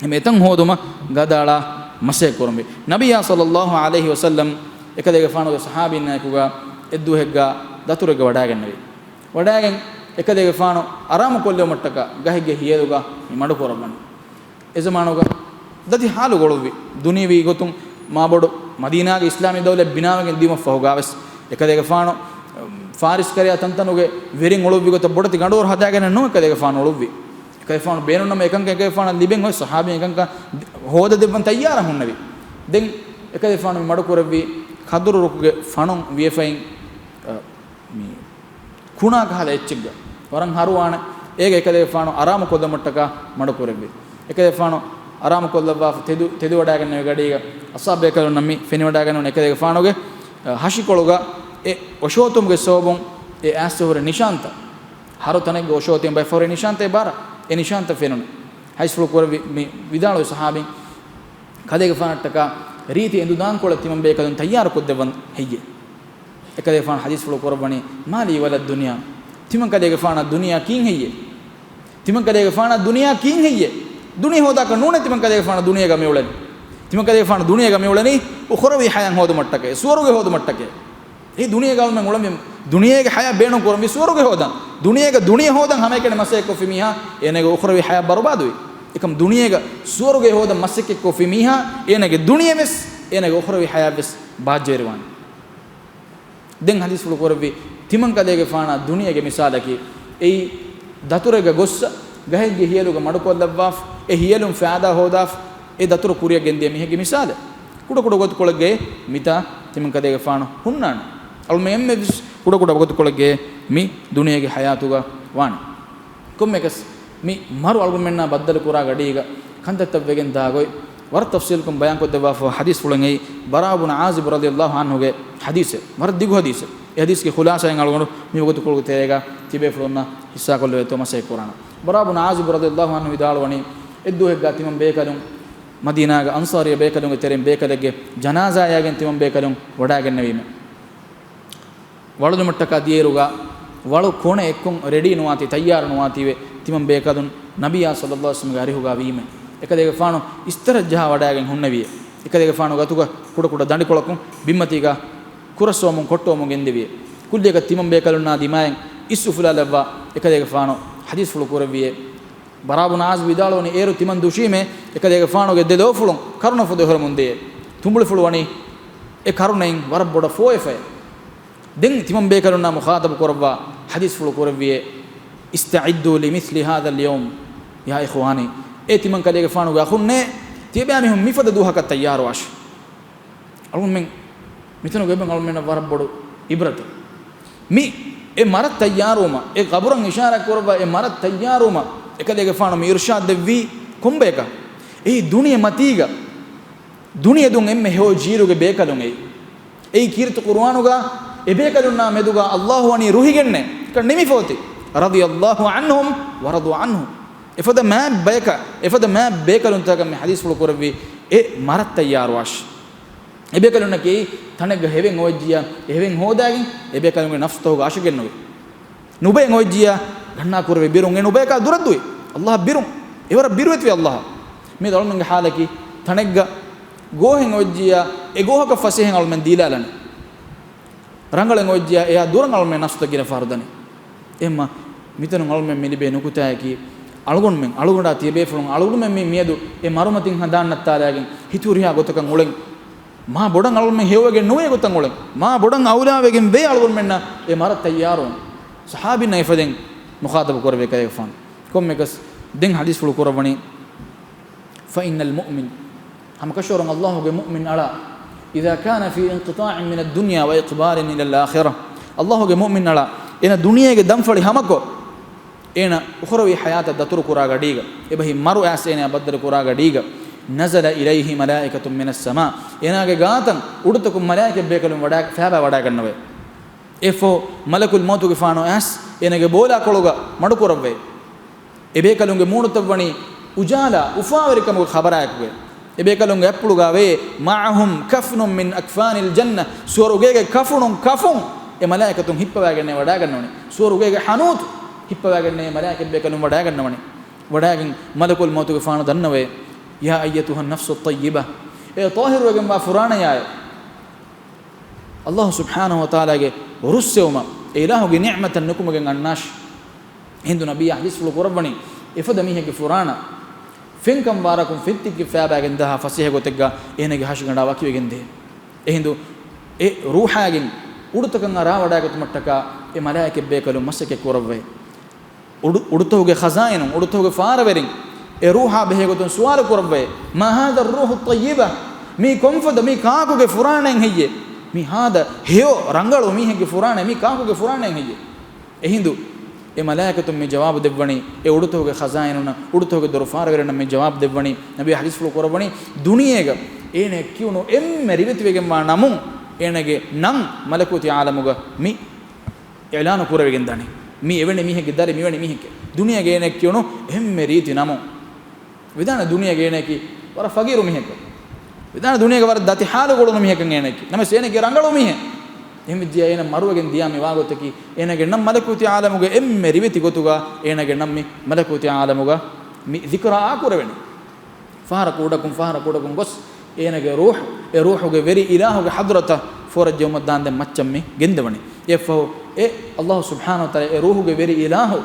އެމެ އެތަން ހޯދުމަށް ގަދައަޅާ މަސައްކަތް ކުރަންވީ. ނަބިއްޔާ ޞައްލައްލާހު ޢަލައިހި ވަސައްލަމް އެކަލޭގެފާނުގެ ޞަޙާބީންނާއެކުގަ އެއްދުވަހެއްގަ ދަތުރެއްގަ ވަޑާގެންނެވި. ވަޑާގެން އެކަލޭގެފާނު އަރާމުކޮށްލެވުމަށްޓަކާ ގަހެއްގެ ހިޔަލުގަ މި މަޑުކުރައްވަނީ. އެ ޒަމާނުގަ ދަތި ޙާލު އޮޅުއްވި. ދުނިޔަވީ ގޮތުން މާބޮޑު މަދީނާގެ އިސްލާމީ ދައުލަތް ބިނާވެގެން ދިޔުމަށްފަހުގަވެސް އެކަލޭގެފާނު ފާރިސް ކަރަޔާ ތަންތަނުގެ ވެރިން އޮޅުއްވި ގޮތަށް ބޮޑެތި ގަނޑުވަރު ހަދާގެން ނޫން އެކަލޭގެފާނު އޮޅުއްވީ. އެކަލޭގެފާނު ބޭނުންނަމަ އެކަންކަން އެކަލޭގެފާނަށް ލިބެން އޮތް ޞަޙާބީން އެކަންކަން ހޯދަދެއްވަން ތައްޔާރަށް ހުންނެވި. ދެން އެކަލޭގެފާނު މި މަޑުކުރެއްވީ ކަދުރު ރުކުގެ ފަނުން ވިޔަފައިން، އަ، މި ކުނާ ކަހަލަ އެއްޗެއްގަ ވަރަށް ހަރުވާނެ. އޭގަ އެކަލޭގެފާނު އަރާމު ކޮށްލުމަށްޓަކާ މަޑުކުރެއްވި. އެކަލޭގެފާނު އަރާމު ކޮށްލައްވާފަ ތެދު، ތެދުވަޑާގެންނެވި ގަޑީގަ އަޞްޙާބު ބޭކަލުންނަށް މި ފެނިވަޑާގެންނެވުނު އެކަލޭގެފާނުގެ، އަ، ހަށިކޮޅުގަ އެ އޮށޯތުމުގެ ސަބަބުން އެ އައިސް ހުރި ނިޝާންތައް، ހަރު ތަނެއްގެ އޮށޯތިން ބައި ހުރި ނިޝާންތައް ބާރަ، އެ ނިޝާންތައް ފެނުނު. ޙަދީޘްފުޅު ކުރެއްވި މި ވިދާޅުވި ޞަޙާބީން ކަލޭގެފާނަށްޓަކާ ރީތި އެނދުދާންކޮޅެއް ތިމަންބޭކަލުން ތައްޔާރު ކޮށްދެއްވަން ހެއްޔޭ؟ އެކަލޭގެފާނު ޙަދީޘްފުޅު ކުރައްވަނީ، "ما لي ولا الدنيا." ތިމަންކަލޭގެފާނަށް ދުނިޔެއާ ކީން ހެއްޔޭ؟ ތިމަންކަލޭގެފާނަށް ދުނިޔެއާ ކީން ހެއްޔޭ؟ ދުނިޔެ ހޯދާކަށް ނޫނޭ ތިމަންކަލޭގެފާނު ދުނިޔޭގަ މިއުޅެނީ. ތިމަންކަލޭގެފާނު ދުނިޔޭގަ މިއުޅެނީ އުޚްރަވީ ޙަޔާތް ހޯދުމަށްޓަކައި، ސުވަރުގެ ހޯދުމަށްޓަކައި. އެ ދުނިޔޭގަ އަޅުމެން އުޅެނީ ދުނިޔޭގެ ޙަޔާތް ބޭނުން ކުރަންވީ ސުވަރުގެ ހޯދަން. ދުނިޔޭގަ ދުނިޔެ ހޯދަން ހަމައެކަނި މަސައްކަތްކޮށްފި މީހާ، އޭނަގެ އުޚްރަވީ ޙަޔާތް ބަރުބާދުވި. އެކަމް ދުނިޔޭގަ ސުވަރުގެ ހޯދަން މަސައްކަތްކޮށްފި މީހާ، އޭނަގެ ދުނިޔެވެސް، އޭނަގެ އުޚްރަވީ ޙަޔާތްވެސް ބާއްޖަވެރިވާނެ. ދެން ޙަދީޘްފުޅު ކުރެއްވި ތިމަންކަލޭގެފާނާ ދުނިޔޭގެ މިސާލަކީ، އެއީ ދަތުރެއްގަ ގޮއްސަ، ގަހެއްގެ ހިޔަލުގަ މަޑުކޮށްލައްވާފަ، އެ ހިޔަލުން ފައިދާ ހޯދާފަ، އެ ދަތުރު ކުރިއަށް ގެންދިޔަ މީހެއްގެ މިސާލެއް. ކުޑަކުޑަ ގޮތުކޮޅެއްގައި މިތާ ތިމަންކަލޭގެފާނު ހުންނާނެ. އަޅުމެން އެންމެ ވެސް ކުޑަކުޑަ ގޮތުކޮޅެއްގައި މި ދުނިޔޭގެ ޙަޔާތުގަ ވާނެ. ކޮންމެއަކަސް މި މަރު އަޅުގަނޑުމެންނާ ބައްދަލުކުރާ ގަޑީގަ ކަންތައްތައް ވެގެން ދާ ގޮތް ވަރަށް ތަފްޞީލުކޮށް ބަޔާންކޮށްދެއްވާފަ ޙަދީޘްފުޅެއް އެއީ ބަރާ ބުނު ޢާޒިބު ރަޟިޔަﷲ ޢަންހުގެ ޙަދީޘެއް. ވަރަށް ދިގު ޙަދީޘެއް. އެ ޙަދީޘްގެ ޚުލާޞާއިން އަޅުގަނޑު މި ވަގުތުކޮޅުގެ ތެރޭގަ ތިބޭފުޅުންނަށް ޙިއްޞާކޮށްލެވޭތޯ މަސައްކަތް ކުރާނަން. ބަރާ ބުނު ޢާޒިބު ރަޟިޔަﷲ ޢަންހު ވިދާޅުވަނީ، އެއްދުވަހެއްގަ ތިމަން ބޭކަލުން މަދީނާގަ އަންޞާރީ ބޭކަލުންގެ ތެރެއިން ބޭކަލެއްގެ ޖަނާޒާއާގެން ތިމަން ބޭކަލުން ވަޑާގެންނެވީމެ. ވަޅުލުމަށްޓަކާ ދިޔައިރުގަ ވަޅު ކޮނެ އެއްކޮށް ރެޑީ ނުވާތީ، ތައްޔާރު ނުވާތީވެ، ތިމަން ބޭކަލުން ނަބިއްޔާ ޞައްލަﷲ ޢަލައިހި ވަސައްލަމްގެ އަރިހުގަ ވީމެ. އެކަލޭގެފާނު އިސްތަށި ޖަހާ ވަޑާގެން ހުންނެވިއެ. އެކަލޭގެފާނު ގަތުގަ ކުޑަކުޑަ ދަނޑިކޮޅަކުން ބިންމަތީގަ ކުރައްސަވަމުން ކޮށްޓަވަމުން ގެންދެވިއެ. ކުއްލިއަކަށް ތިމަން ބޭކަލުންނާ ދިމާއިން އިސް އުފުލާލައްވާ އެކަލޭގެފާނު ޙަދީޘްފުޅު ކުރެއްވިއެ. ބަރާ ބުނު ޢާޒިބު ވިދާޅުވަނީ، އޭރު ތިމަން ދުށީމޭ، އެކަލޭގެފާނުގެ ދެލޯފުޅުން ކަރުނަފުދު އެހުރެމުން ދިޔައެ. ތުނބުޅިފުޅު ވަނީ އެ ކަރުނައިން ވަރަށް ބޮޑަށް ފޯއެފައެ. ދެން ތިމަން ބޭކަލުންނާ މުޚާޠަބު ކުރައްވާ ޙަދީޘްފުޅު ކުރެއްވިއޭ، "استعدوا لمثل هذا اليوم يا إخواني." އޭ ތިމަން ކަލޭގެފާނުގެ އަޚުންނޭ، ތިޔަބައިމީހުން މިފަދަ ދުވަހަކަށް ތައްޔާރުވާށި. އަޅުގަނޑުމެން މިތަނުގަ އެބަ އަޅުމެންނަށް ވަރަށް ބޮޑު ޢިބްރަތެއް. މި އެ މަރަށް ތައްޔާރުވުމަށް، އެ ޤަބުރަށް އިޝާރާތް ކުރައްވާ އެ މަރަށް ތައްޔާރުވުމަށް އެކަލޭގެފާނު މި އިރުޝާދު ދެއްވީ ކޮންބަޔަކަށް؟ އެއީ ދުނިޔެ މަތީގަ ދުނިޔެ ދުން އެންމެ ހެޔޮ ޖީލުގެ ބޭކަލުން އެއީ. އެއީ ކީރިތި ޤުރުއާނުގަ އެ ބޭކަލުންނާ މެދުގަ ﷲ ވަނީ ރުހިގެންނޭ. ކަން ނިމިފޯތި. رضي الله عنهم ورضوا عنه. އެފަދަ މާތް ބަޔަކަށް، އެފަދަ މާތް ބޭކަލުންތަކަށް މި ޙަދީޘްފުޅު ކުރެއްވީ އެ މަރަށް ތައްޔާރުވާށި. އެބޭކަލުންނަކީ ތަނެއްގަ ހެވެން އޮވެއްޖިއްޔާ، އެ ހެވެން ހޯދާގެން އެބޭކަލުންގެ ނަފްސުތަކުގަ އަށަގެންނުވޭ. ނުބައެއް އޮވެއްޖިއްޔާ، ގަންނާ ކުރެވޭ ބިރުން އެ ނުބަޔަކާ ދުރަށް ދުވޭ. ﷲ ބިރުން. އެވަރަށް ބިރުވެތިވޭ ﷲ. މި އަޅުމެންގެ ޙާލަކީ ތަނެއްގަ ގޯހެއް އޮވެއްޖިއްޔާ، އެ ގޯހަކަށް ފަސޭހައިން އަޅުމެން ދީލާލަނީ. ރަނގަޅެއް އޮވެއްޖިއްޔާ، އެއާ ދުރަށް އަޅުމެން ނަފްސުތައް ގިނަ ފަހަރު ދަނީ. އެހެންމަ މިތަނުން އަޅުމެން މި ލިބޭ ނުކުތާއަކީ، އަޅުގަނޑުމެން، އަޅުގަނޑާ ތިޔަބޭފުޅުން، އަޅުގަނޑުމެން މި މިއަދު އެ މަރުމަތިން ހަނދާން ނައްތާލާގެން ހިތުރިހާ ގޮތަކަށް އުޅެން. މާ ބޮޑަށް އަޅުގަނޑުމެން ހެޔޮވެގެން ނުވޭ ގޮތަށް އުޅެން. މާ ބޮޑަށް އައުލާވެގެން ވޭ އަޅުގަނޑުމެންނަށް އެ މަރަށް ތައްޔާރުވުން. ޞަޙާބީންނަށް އެފަދައިން މުޚާޠަބު ކުރެވޭ ކަލޭގެފާނު. ކޮންމެއަކަސް ދެން ޙަދީޘްފުޅު ކުރައްވަނީ، فإن المؤمن، ހަމަކަށަވަރުން ﷲގެ މުއުމިން އަޅާ، إذا كان في انقطاع من الدنيا وإقبال إلى الآخرة، ﷲގެ މުއުމިން އަޅާ، އޭނަ ދުނިޔޭގެ ދަންފަޅި ހަމަކޮށް، އޭނަ އުޚްރަވީ ޙަޔާތަށް ދަތުރު ކުރާ ގަޑީގަ، އެބަހީ މަރު އައިސް އޭނައާ ބައްދަލު ކުރާ ގަޑީގަ، نزل إليه ملائكة من السماء، އޭނާގެ ގާތަށް އުޑުތަކުން މަލާއިކަތް ބޭކަލުން ވަޑާ، ފައިބާ ވަޑާގަންނަވައި. އެއަށްފަހު މަލަކުލް މައުތުގެފާނު އައިސް އޭނާގެ ބޯލާކޮޅުގަ މަޑުކުރައްވައި. އެބޭކަލުންގެ މޫނުތައް ވަނީ އުޖާލާ އުފާވެރިކަމުގެ ޚަބަރާއެކުގައި. އެބޭކަލުންގެ އަތްޕުޅުގައި ވޭ، معهم كفن من أكفان الجنة، ސުވަރުގޭގެ ކަފުނުން ކަފުން އެ މަލާއިކަތުން ހިއްޕަވާގެންނޭ ވަޑާގަންނަވަނީ. ސުވަރުގޭގެ ޙަނޫތު ހިއްޕަވާގެންނޭ މަލާއިކަތް ބޭކަލުން ވަޑާގަންނަވަނީ. ވަޑާގެން މަލަކުލް މައުތުގެފާނު ދަންނަވައި، يا أيتها النفس الطيبة، އޭ ޠާހިރުވެގެންވާ ފުރާނަޔާއޭ. ﷲ ސުބްޙާނަހޫ ވަތަޢާލާގެ ރުއްސެވުމަށް އެ އިލާހުގެ ނިޢުމަތަށް ނުކުމެގެން އަންނާށި. އެހިނދު ނަބިއްޔާ ޙަދީޘްފުޅު ކުރައްވަނީ، އެފަދަ މީހެއްގެ ފުރާނަ ފެންކަން ވާރަކުން ފެންތިއްކި ފައިބާގެން ދާހާ ފަސޭހަ ގޮތެއްގަ އޭނަގެ ހަށިގަނޑާ ވަކިވެގެންދޭ. އެހިނދު އެ ރޫޙާގެން އުޑުތަކަށް އަރާވަޑާގަތުމަށްޓަކާ އެ މަލާއިކަތް ބޭކަލުން މަސައްކަތް ކުރައްވައި. އުޑު، އުޑުތަކުގެ ޚަޒާއިނުން، އުޑުތަކުގެ ފާރަވެރިން އެ ރޫޙާ ބެހޭގޮތުން ސުވާލު ކުރައްވައި، ما هذه الروح الطيبة؟ މީ ކޮންފަދަ، މީ ކާކުގެ ފުރާނައެއް ހެއްޔޭ؟ މިހާދަ ހެޔޮ ރަނގަޅު މީހެއްގެ ފުރާނައެއް، މީ ކާކުގެ ފުރާނައެއް ހެއްޔޭ؟ އެހިނދު އެ މަލާއިކަތުން މި ޖަވާބު ދެއްވަނީ، އެ އުޑުތަކުގެ ޚަޒާއިނުންނަށް، އުޑުތަކުގެ ދޮރުފާރަވެރިންނަށް މި ޖަވާބު ދެއްވަނީ، ނަބީ ޙަދީޘްފުޅު ކުރައްވަނީ، ދުނިޔޭގަ އޭނައަށް ކިޔުނު އެންމެ ރިވެތިވެގެންވާ ނަމުން އޭނަގެ ނަން މަލަކޫތީ ޢާލަމުގަ މި އިޢުލާނު ކުރެވިގެން ދާނެ. މީ އެވެނި މީހެއްގެ ދަރި، މިވެނި މީހެއްގެ. ދުނިޔޭގަ އޭނައަށް ކިޔުނު އެންމެ ރީތި ނަމުން. ވިދާނެ ދުނިޔޭގަ އޭނައަކީ ވަރަށް ފަގީރު މީހެއްކަން. ވިދާނެ ދުނިޔޭގަ ވަރަށް ދަތި ޙާލު ގުޅުނު މީހެއްކަން އޭނައަކީ. ނަމަވެސް އޭނައަކީ ރަނގަޅު މީހެއް. އެހެންވެއްޖިއްޔާ އޭނަ މަރުވެގެން ދިޔާ މި ވާގޮތަކީ، އޭނަގެ ނަން މަލަކޫތީ ޢާލަމުގެ އެންމެ ރިވެތި ގޮތުގަ އޭނަގެ ނަން މި މަލަކޫތީ ޢާލަމުގަ މި ޛިކްރާ އާކުރެވެނީ. ފަހަރަކު ކުޑަކުން، ފަހަރަކު ކުޑަކުން ގޮސް އޭނަގެ ރޫޙު، އެ ރޫޙުގެ ވެރި އިލާހުގެ ޙަޟްރަތަށް ފޯރައްޖެއްވުމަށް ދާންދެން މައްޗަށް މި ގެންދަވަނީ. އެއަށްފަހު އެ ﷲ ސުބްޙާނަހޫ ވަތަޢާލާ އެ ރޫޙުގެ ވެރި އިލާހު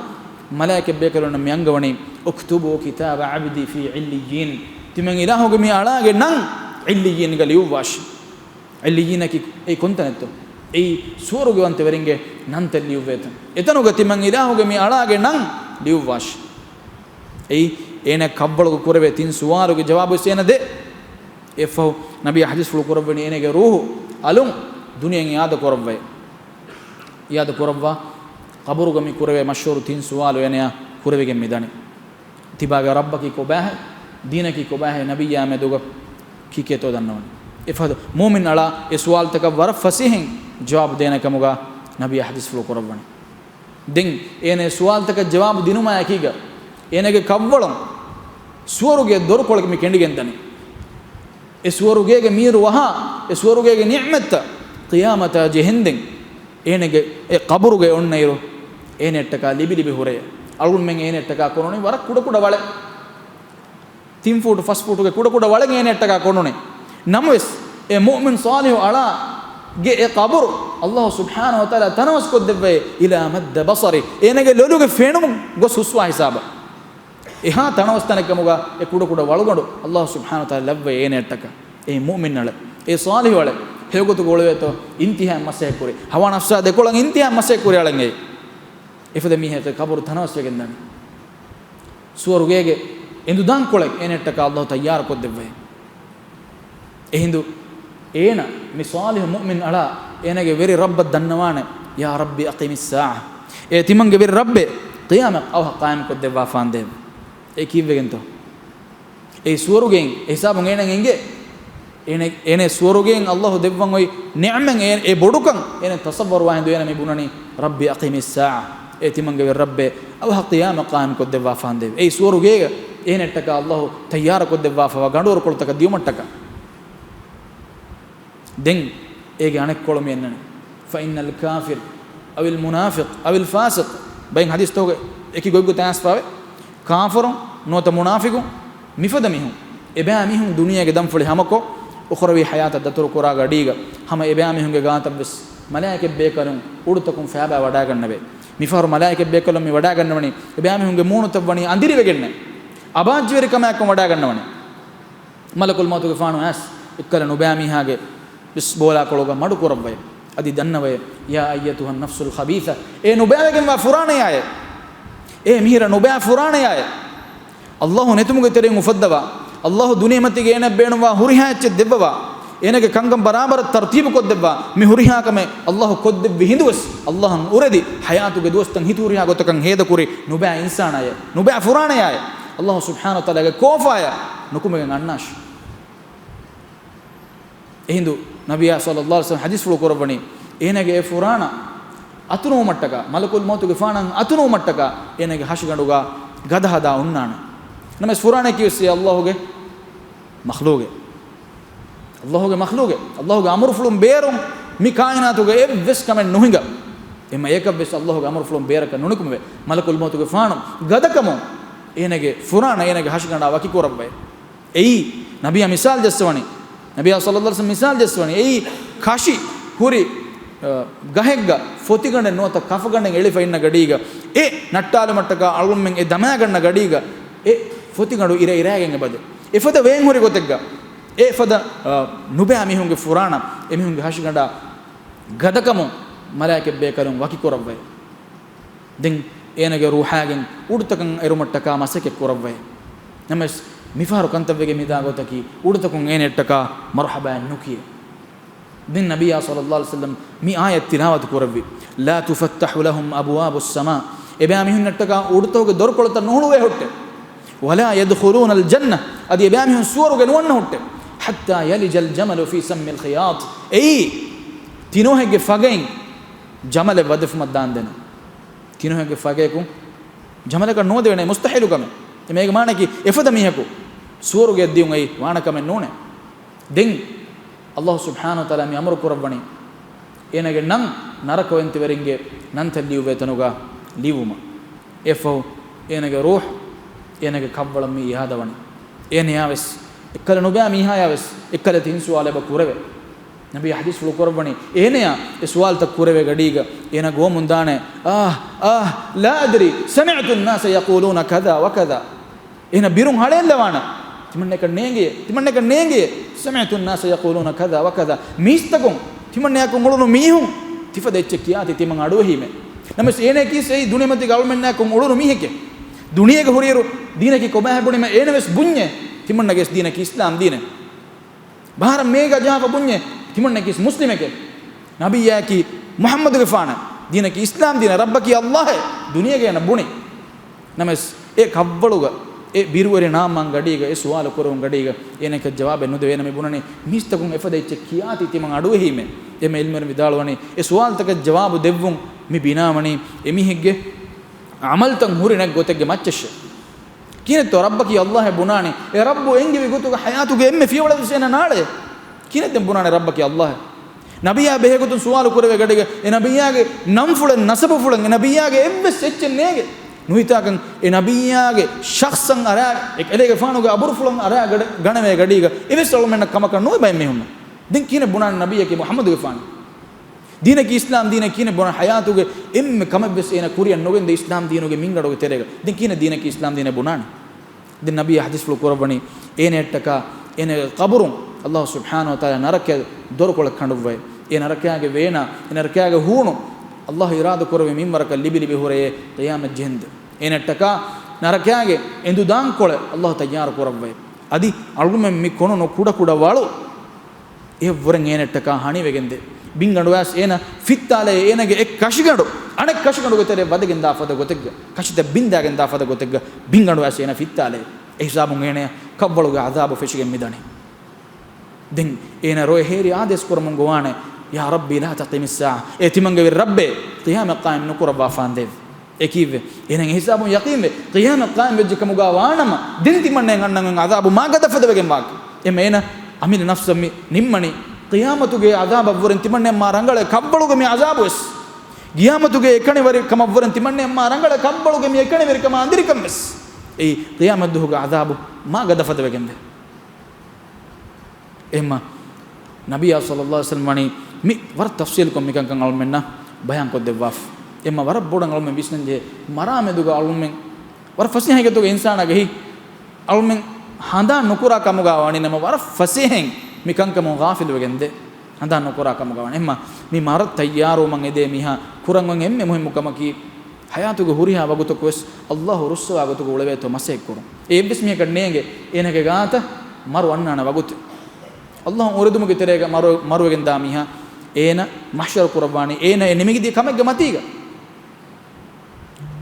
މަލާއިކަތް ބޭކަލުންނަށް މި އަންގަވަނީ، اكتبوا كتاب عبدي في عليين. ތިމަން އިލާހުގެ މި އަޅާގެ ނަން ޢިއްލިއްޔީންގަ ލިޔުއްވާށި. ޢިއްލިއްޔީނަކީ އެއީ ކޮންތަނެއްތޯ؟ އެއީ ސުވަރުގެވަންތަވެރިންގެ ނަންތައް ލިޔުއްވޭތަން. އެތަނުގަ ތިމަން އިލާހުގެ މި އަޅާގެ ނަން ލިޔުއްވާށި. އެއީ އޭނަ ކަށްވަޅުގަ ކުރެވޭ ތިން ސުވާލުގެ ޖަވާބުވެސް އޭނަ ދޭ. އެއަށްފަހު ނަބީ ޙަދީޘްފުޅު ކުރައްވަނީ އޭނަގެ ރޫޙު އަލުން ދުނިޔެއިން އިޢާދަ ކުރައްވައި. އިޢާދަ ކުރައްވާ ޤަބުރުގަ މި ކުރެވޭ މަޝްހޫރު ތިން ސުވާލު އޭނަޔާ ކުރެވިގެން މި ދަނީ. ތިބާގެ ރައްބަކީ ކޮބާހޭ؟ ދީނަކީ ކޮބާހޭ؟ ނަބިއްޔާ މެދުގަ ކީކޭތޯ ދަންނަވަނީ؟ އެފަހަރު މުއުމިން އަޅާ އެ ސުވާލުތަކަށް ވަރަށް ފަސޭހައިން ޖަވާބު ދޭނެ ކަމުގަ ނަބީ ޙަދީޘްފުޅު ކުރައްވަނީ. ދެން އޭނަ އެ ސުވާލުތަކަށް ޖަވާބު ދިނުމާ އެކީގަ، އޭނަގެ ކަށްވަޅުން ސުވަރުގެ ދޮރުކޮޅަކަށް މި ކެނޑިގެން ދަނީ. އެ ސުވަރުގޭގެ މީރު ވަހާ، އެ ސުވަރުގޭގެ ނިޢުމަތްތައް ޤިޔާމަތާ ޖެހެންދެން، އޭނަގެ އެ ޤަބުރުގަ އޮންނައިރު، އޭނައަށްޓަކާ ލިބި ލިބި ހުރެޔޭ. އަޅުގަނޑުމެން އޭނައަށްޓަކާ ކޮނުނީ ވަރަށް ކުޑަކުޑަ ވަޅެއް. ތިން ފޫޓު ފަސް ފޫޓުގެ ކުޑަކުޑަ ވަޅެއް އޭނައަށްޓަކާ ކޮނުނީ. ނަމަވެސް، އެ މުއުމިން ޞާލިޙު އަޅާގެ އެ ޤަބުރު ﷲ ސުބްޙާނަހޫ ވަތަޢާލާ ތަނަވަސްކޮށްދެއްވައޭ، إلى مد بصره، އޭނަގެ ލޮލުގެ ފެނުމުން ގޮސް ހުސްވާ ހިސާބަށް. އެހާ ތަނަވަސްތަނެއް ކަމުގަ އެ ކުޑަކުޑަ ވަޅުގަނޑު ﷲ ސުބްޙާނަހޫ ވަތަޢާލާ ލައްވައޭ އޭނައަށްޓަކާ. އޭ މުއުމިން އަޅެއް، އޭ ޞާލިޙު އަޅެއް، ހެޔޮގޮތުގަ އުޅެވޭތޯ؟ އިންތިހާއަށް މަސައްކަތް ކުރި، ހަވާ ނަފްސާ ދެކޮޅަށް އިންތިހާއަށް މަސައްކަތް ކުރި އަޅެއް އެއީ. އެފަދަ މީހަކަށް ޤަބުރު ތަނަވަސްވެގެން ދަނީ. ސުވަރުގޭގެ އެނދުދާންކޮޅެއް އޭނައަށްޓަކާ ﷲ ތައްޔާރުކޮށްދެއްވައޭ. އެހިނދު އޭނަ މި ޞާލިޙު މުއުމިން އަޅާ އޭނަގެ ވެރި ރައްބަށް ދަންނަވާނެ، يا رب أقم الساعة. އޭ ތިމަންގެ ވެރި ރައްބޭ، ޤިޔާމަތް އަވަހަށް ޤާއިމްކޮށްދެއްވާފާނދޭވެ. އޭ ކީއްވެގެންތޯ؟ އެއީ ސުވަރުގެއިން އެ ހިސާބުން އޭނަ އެނގޭ. އޭނަ، އޭނަ ސުވަރުގެއިން ﷲ ދެއްވަން އޮތް ނިޢުމަތް އެ، އެ ބޮޑުކަން އޭނަ ތަޞައްވަރުވާ ހިނދު އޭނަ މި ބުނަނީ، رب أقم الساعة. އޭ ތިމަންގެ ވެރި ރައްބޭ، އަވަހަށް ޤިޔާމަތް ޤާއިމްކޮށްދެއްވާފާނދޭވެ. އެއީ ސުވަރުގޭގަ އޭނައަށްޓަކާ ﷲ ތައްޔާރުކޮށްދެއްވާފަވާ ގަނޑުވަރުކޮޅުތަކަށް ދިޔުމަށްޓަކާ. ދެން އޭގެ އަނެއްކޮޅު މި އަންނަނީ. فإن الكافر أو المنافق أو الفاسق، ބައެއް ޙަދީޘްތަކުގަ އެކި ގޮތްގޮތަށް އައިސްފަވޭ. ކާފަރުން ނުވަތަ މުނާފިޤުން، މިފަދަ މީހުން، އެބައިމީހުން ދުނިޔޭގެ ދަންފުޅި ހަމަކޮށް، އުޚްރަވީ ޙަޔާތަށް ދަތުރުކުރާ ގަޑީގަ ހަމަ އެބައިމީހުންގެ ގާތަށްވެސް މަލާއިކަތްބޭކަލުން އުޑުތަކުން ފައިބާ ވަޑައިގަންނަވޭ. މިފަހަރު މަލާއިކަތްބޭކަލުން މި ވަޑައިގަންނަވަނީ އެބައިމީހުންގެ މޫނުތައް ވަނީ އަނދިރިވެގެންނޭ. އަބާއްޖަވެރިކަމާއެކު ވަޑައިގަންނަވަނީ. މަލަކުލް މައުތުގެފާނު އައިސް އެއްކަލަ ނުބައިމީހާގެ ވެސް ބޯލާކޮޅުގަ މަޑުކުރައްވައޭ. އަދި ދަންނަވައޭ، يا أيتها النفس الخبيثة، އޭ ނުބައިވެގެންވާ ފުރާނަޔާއޭ، އޭ މިހިރަ ނުބައި ފުރާނަޔާއޭ، ﷲ ނެތުމުގެ ތެރެއިން އުފައްދަވާ، ﷲ ދުނިޔެމަތީގަ އޭނަ ބޭނުންވާ ހުރިހާ އެއްޗެއް ދެއްވަވާ، އޭނަގެ ކަންކަން ބަރާބަރަށް ތަރުތީބު ކޮށްދެއްވާ، މި ހުރިހާ ކަމެއް ﷲ ކޮށްދެއްވި ހިނދުވެސް، ﷲ އަށް އުރެދި ޙަޔާތުގެ ދުވަސްތައް ހިތު ހުރިހާ ގޮތަކަށް ހޭދަކުރި ނުބައި އިންސާނާއޭ، ނުބައި ފުރާނަޔާއޭ، ﷲ ސުބްޙާނަހޫ ވަތަޢާލާގެ ކޯފާޔާ ނުކުމެގެން އަންނާށި. އެހިނދު ނަބިއްޔާ ޞައްލައްލާހު ޢަލައިހި ވަސައްލަމަ ޙަދީޘްފުޅު ކުރައްވަނީ، އޭނަގެ އެ ފުރާނަ އަތުނުވުމަށްޓަކާ، މަލަކުލް މައުތުގެފާނަށް އަތުނުވުމަށްޓަކާ އޭނަގެ ހަށިގަނޑުގަ ގަދަ ހަދާ އޮންނާނެ. ނަމަވެސް ފުރާނައަކީވެސް އެ ﷲ ގެ މަޚްލޫޤެއް. ﷲ ގެ މަޚްލޫޤެއް. ﷲ ގެ އަމުރުފުޅުން ބޭރުން މި ކާއިނާތުގެ އެއްވެސް ކަމެއް ނުހިނގާ. އެމަ އެކަށްވެސް ﷲ ގެ އަމުރުފުޅުން ބޭރަކަށް ނުނިކުމެވޭ. މަލަކުލް މައުތުގެފާނު ގަދަކަމުން އޭނަގެ ފުރާނަ އޭނަގެ ހަށިގަނޑާ ވަކިކުރައްވައޭ. އެއީ ނަބިއްޔާ މިސާލު ޖައްސަވަނީ. ނަބިއްޔާ ޞައްލައްލާހު ޢަލައިހި ވަސައްލަމަ މިސާލު ޖައްސަވަނީ. އެއީ ކަށި ހުރި، އަ، ގަހެއްގަ ފޮތިގަނޑެއް ނުވަތަ ކަފަގަނޑެއް އެޅިފަ އިންނަ ގަޑީގަ، އެ ނައްޓާލުމަށްޓަކާ އަޅުގަނޑުމެން އެ ދަމާގަންނަ ގަޑީގަ އެ ފޮތިގަނޑު އިރައިރާގެން އެބަދޭ. އެފަދަ ވޭންހުރި ގޮތެއްގަ، އެފަދަ، އަ، ނުބައި މީހުންގެ ފުރާނަ އެމީހުންގެ ހަށިގަނޑާ ގަދަކަމުން މަލާއިކަތްބޭކަލުން ވަކިކުރައްވައޭ. ދެން އޭނަގެ ރޫޙާގެން އުޑުތަކަށް އެރުމަށްޓަކާ މަސައްކަތް ކުރައްވައޭ. ނަމަވެސް މިފަހަރު ކަންތައްވެގެން މިދާ ގޮތަކީ އުޑުތަކުން އޭނައަށްޓަކާ މަރުޙަބާއެއް ނުކިޔޭ. ދެން ނަބިއްޔާ ޞައްލައްލާހު ޢަލައިހި ވަސައްލަމަ މި އާޔަތް ތިލާވަތު ކުރެއްވި، لا تفتح لهم أبواب السماء، އެބައިމީހުންނަށްޓަކާ އުޑުތަކުގެ ދޮރުކޮޅުތައް ނުހުޅުވޭ ހުއްޓެ. ولا يدخلون الجنة، އަދި އެބައިމީހުން ސުވަރުގެ ނުވަންނަ ހުއްޓެ. حتى يلج الجمل في سم الخياط، އެއީ ތިނޯހެއްގެ ފަގައިން ޖަމަލެއް ވަދެފުމަށް ދާންދެން. ތިނޯހެއްގެ ފަގައަކުން ޖަމަލަކަށް ނުވަދެވޭނެ، މުސްތަޙީލު ކަމެއް. އެމީގެ މާނައަކީ އެފަދަ މީހަކު ސުވަރުގެއަށް ދިޔުން އެއީ ވާނެ ކަމެއް ނޫނޭ. ދެން ﷲ ސުބްޙާނަހޫ ވަތަޢާލާ މި އަމުރު ކުރައްވަނީ، އޭނަގެ ނަން ނަރަކަވަންތިވެރިންގެ ނަންތައް ލިޔުއްވޭ ތަނުގަ ލިޔުއްވުމަށް. އެއަށްފަހު އޭނަގެ ރޫޙު އޭނަގެ ކަށްވަޅަށް މި އިއާދަވަނީ. އޭނަޔާވެސް އެއްކަލަ ނުބައި މީހާޔާވެސް އެއްކަލަ ތިން ސުވާލެއް އެބަ ކުރެވޭ. ނަބީ ޙަދީޘްފުޅު ކުރައްވަނީ، އޭނަޔާ އެ ސުވާލުތައް ކުރެވޭ ގަޑީގަ އޭނަ ގޮވަމުން ދާނެ، އާ، އާ، لا أدري، سمعت الناس يقولون كذا وكذا. އޭނަ ބިރުން ހަޅޭއްލަވާނެ. ތިމަންނައަކަށް ނޭނގެޔޭ، ތިމަންނައަކަށް ނޭނގެޔޭ. سمعت الناس يقولون كذا وكذا. މީސްތަކުން، ތިމަންނައަކުން އުޅުނު މީހުން ތިފަދަ އެއްޗެއް ކިޔާތީ ތިމަން އަޑުއެހީމޭ. ނަމަވެސް އޭނައަކީ އެއީ ދުނިޔެމަތީގަ އަޅުމެންނާއެކު އުޅުނު މީހެކޭ. ދުނިޔޭގަ ހުރިއިރު ދީނަކީ ކޮބާހޭ ބުނީމަ އޭނަވެސް ބުންޏޭ، ތިމަންނަގެ ދީނަކީ އިސްލާމް ދީނޭ. ބަހަރަށް މޭގަ ޖަހާފަ ބުންޏޭ، ތިމަންނަކީ މުސްލިމެކޭ. ނަބިއްޔާއަކީ މުޙައްމަދުގެފާނޭ. ދީނަކީ އިސްލާމް ދީނޭ. ރައްބަކީ ﷲ އޭ. ދުނިޔޭގަ އޭނަ ބުނި. ނަމަވެސް އެ ކަށްވަޅުގަ، އެ ބިރުވެރި ނާމާން ގަޑީގަ، އެ ސުވާލު ކުރެވުން ގަޑީގަ އޭނައަކަށް ޖަވާބެއް ނުދެވޭ. އޭނަ މި ބުނަނީ މީސްތަކުން އެފަދަ އެއްޗެއް ކިޔާތީ ތިމަން އަޑުއެހީމޭ. އެމަ ޢިލްމުވެރިން ވިދާޅުވަނީ އެ ސުވާލުތަކަށް ޖަވާބު ދެއްވުން މި ބިނާވަނީ އެމީހެއްގެ ޢަމަލުތައް ހުރި ނެތް ގޮތެއްގެ މައްޗަށޭ. ކިހިނެއްތޯ ރައްބަކީ ﷲ އޭ ބުނާނީ؟ އެ ރައްބު އެންގެވި ގޮތުގަ ޙަޔާތުގެ އެންމެ ފިޔަވަޅަށްވެސް އޭނަ ނާޅޭ. ކިހިނެއް ދެން ބުނާނެ ރައްބަކީ ﷲ އޭ؟ ނަބިއްޔާ ބެހޭގޮތުން ސުވާލު ކުރެވޭ ގަޑީގަ އެ ނަބިއްޔާގެ ނަންފުޅެއް، ނަސަބުފުޅެއް، އެ ނަބިއްޔާގެ އެއްވެސް އެއްޗެއް ނޭނގެ. ނުވިތާކަން އެ ނަބިއްޔާގެ ޝަޚްޞަށް އަރާ، އެ އެލޭގެފާނުގެ އަބުރުފުޅަށް އަރާ ގަޑ-، ގަނެވޭ ގަޑީގަ އެވެސް އަޅުމެންނަށް ކަމަކަށް ނުވޭ ބައެއް މީހުންނަށް. ދެން ކިހިނެއް ބުނާނެ ނަބިއްޔަކީ މުޙައްމަދުގެފާނު؟ ދީނަކީ އިސްލާމް ދީނޭ ކިހިނެއް ބުނާނެ؟ ޙަޔާތުގެ އެންމެ ކަމެއްވެސް އޭނަ ކުރިއަށް ނުގެންދޭ އިސްލާމް ދީނުގެ މިންގަނޑުގެ ތެރޭގަ. ދެން ކިހިނެއް ދީނަކީ އިސްލާމް ދީނޭ ބުނާނީ؟ ދެން ނަބީ ޙަދީޘްފުޅު ކުރައްވަނީ، އޭނައަށްޓަކާ އޭނަގެ ޤަބުރުން ﷲ ސުބްޙާނަހޫ ވަތަޢާލާ ނަރަކައަށް ދޮރުކޮޅެއް ކަނޑުއްވައޭ. އެ ނަރަކައިގެ ވޭނާ، އެ ނަރަކައިގެ ހޫނު ﷲ އިރާދަ ކުރެވޭ މިންވަރަކަށް ލިބި ލިބި ހުރެޔޭ ޤިޔާމަތް ޖެހެންދެން. އޭނައަށްޓަކާ ނަރަކައިގެ އެނދުދާންކޮޅެއް ﷲ ތައްޔާރު ކުރައްވައޭ. އަދި އަޅުގަނޑުމެން މި ކޮނުނު ކުޑަކުޑަ ވަޅު އެއަށްވުރެން އޭނައަށްޓަކާ ހަނިވެގެންދޭ. ބިންގަނޑުވެސް އޭނަ ފިއްތާލޭ، އޭނަގެ އެއް ކަށިގަނޑު އަނެއް ކަށިގަނޑުގެ ތެރެއަށް ވަދެގެން ދާ ފަދަ ގޮތެއްގަ، ކަށިތައް ބިންދާގެން ދާ ފަދަ ގޮތެއްގަ ބިންގަނޑުވެސް އޭނަ ފިއްތާލޭ. އެހިސާބުން އޭނަޔަށް ކަށްވަޅުގެ ޢަޛާބު ފެށިގެން މިދަނީ. ދެން އޭނަ ރޮއެ ހޭރި އާދޭސް ކުރަމުން ގޮވާނެ، "يا رب لا تقم الساعة." އޭ ތިމަންގެ ވެރި ރައްބޭ، ޤިޔާމަތް ޤާއިމް ނުކުރައްވާފާނދޭވެ. އެކީއްވެ. އޭނަ އެހިސާބުން ޔަޤީންވެ، ޤިޔާމަތް ޤާއިމް ވެއްޖެ ކަމުގަ ވާނަމަ، ދެން ތިމަންނައަށް އަންނަން އޮތް ޢަޛާބު މާ ގަދަ ފަދަވެގެން ވާކަން. އެމަ އޭނަ އަމިއްލަ ނަފްސަށް މި ނިންމަނީ، ޤިޔާމަތުގެ ޢަޛާބަށްވުރެން ތިމަންނައަށް މާ ރަނގަޅޭ ކަށްވަޅުގެ މި ޢަޛާބުވެސް. ޤިޔާމަތުގެ އެކަނިވެރިކަމަށްވުރެން ތިމަންނައަށް މާ ރަނގަޅޭ ކަށްވަޅުގެ މި އެކަނިވެރިކަމާ އަނދިރިކަންވެސް. އެއީ ޤިޔާމަތްދުވަހުގެ ޢަޛާބު މާ ގަދަ ފަދަވެގެންވޭ. އެހެންމަ ނަބިއްޔާ ޞައްލައްލާހު ޢަލައިހި ވަސައްލަމަ ވަނީ މި ވަރަށް ތަފްޞީލުކޮށް މިކަންކަން އަޅުމެންނަށް ބަޔާންކޮށްދެއްވާފަ. އެހެންމަ ވަރަށް ބޮޑަށް އަޅުމެން ވިސްނަންޖެހޭ މަރާމެދުގަ އަޅުމެން ވަރަށް ފަސޭހަ ގޮތުގަ އިންސާނާގެ ހިތް އަޅުމެން ހަނދާން ނުކުރާ ކަމުގަ ވަނީ ނަމަ ވަރަށް ފަސޭހައިން މި ކަންކަމުން ޣާފިލުވެގެންދޭ. ހަނދާން ނުކުރާ ކަމުގަ ވަނީ. އެހެންމަ މި މަރަށް ތައްޔާރުވުމަށް އެދޭ މީހާ ކުރަން އޮތް އެންމެ މުހިއްމު ކަމަކީ، ޙަޔާތުގެ ހުރިހާ ވަގުތަކުވެސް ﷲ ރުއްސަވާ ގޮތުގަ އުޅެވޭތޯ މަސައްކަތްކުރުން. އެ އެއްވެސް މީހަކަށް ނޭނގެ އޭނަގެ ގާތަށް މަރު އަންނާނެ ވަގުތެއް. ﷲ އުރެދުމުގެ ތެރޭގަ މަރު، މަރުވެގެންދާ މީހާ އޭނަ މަޙްޝަރު ކުރައްވާނީ އޭނަ އެ ނިމިގެންދިޔަ ކަމެއްގެ މަތީގަ.